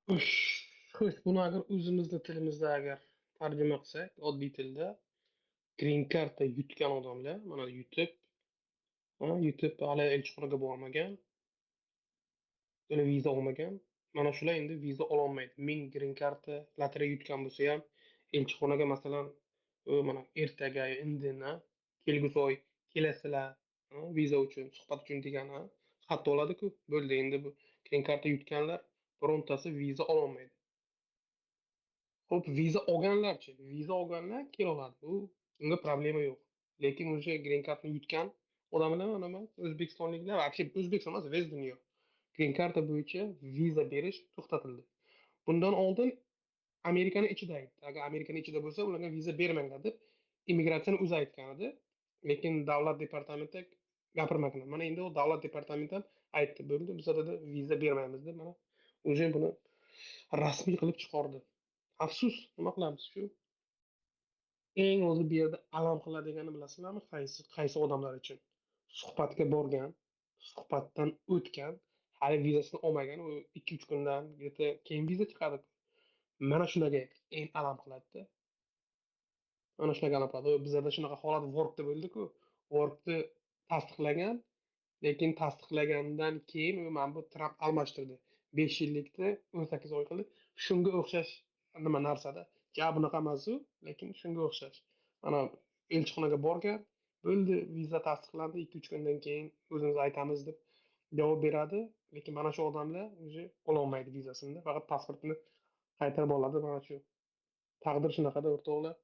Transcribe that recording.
Xo'sh, xo'sh, buni agar o'zimizni tilimizda agar tarjima qilsak, oddiy tilda green cardda yutgan odamlar, mana yutib, yutib hali elchixonaga bormagan, yana viza olmagan. Mana shular endi viza ololmaydi. 1000 green cardda lotereya yutgan bo'lsa ham elchixonaga, masalan, u mana ertaga, indin, kelgusi oy kelasizlar, viza uchun, suhbat uchun degan xat oladi-ku, bo'ldi endi bu green cardda yutganlar birontasi viza ololmaydi. Xo'p, viza olganlarchi? Viza olganlar kela oladi. Unga problema yo'q. Lekin o'sha green cardni yutgan odamlar, mana o'zbekistonliklar, вообще O'zbekiston emas, весь dunyo. Green karta bo'yicha viza berish to'xtatildi. Bundan oldin Amerikani ichida aytdi. Agar Amerikani ichida bo'lsa, ularga viza bermanglar deb immigratsiyani o'zi aytgan edi. Lekin davlat departamenti gapirmagan. Mana endi u davlat departamenti ham aytdi, bo'ldi, biz dedi viza bermaymiz deb, mana уже buni rasmiy qilib chiqardi. Afsus, nima qilamiz shu? Eng o'zi bu yerda alam qiladigani bilasizlarmi? Qaysi qaysi odamlar uchun? Suhbatga borgan, suhbatdan o'tgan, hali vizasini olmagan, u 2-3 kundan где-то keyin viza chiqadi. Mana shularga eng alam qiladida. Mana shunaqa alam qiladi. Bizlarda shunaqa holat Workda bo'ldi-ku. Workni tasdiqlagan, lekin tasdiqlagandan keyin u mana bu Tramp almashtirdi. 5 yillikni 18 oy qildi. Shunga o'xshash nima narsada. Ja bunaqa emas u, lekin shunga o'xshash. Mana elchixonaga borgan, bo'ldi, viza tasdiqlandi, 2-3 kundan keyin o'zimiz aytamiz deb javob beradi, lekin mana shu odamlar уже ololmaydi vizasini, faqat pasportini qaytarib oladi. Mana shu taqdir shunaqada, o'rtoqlar.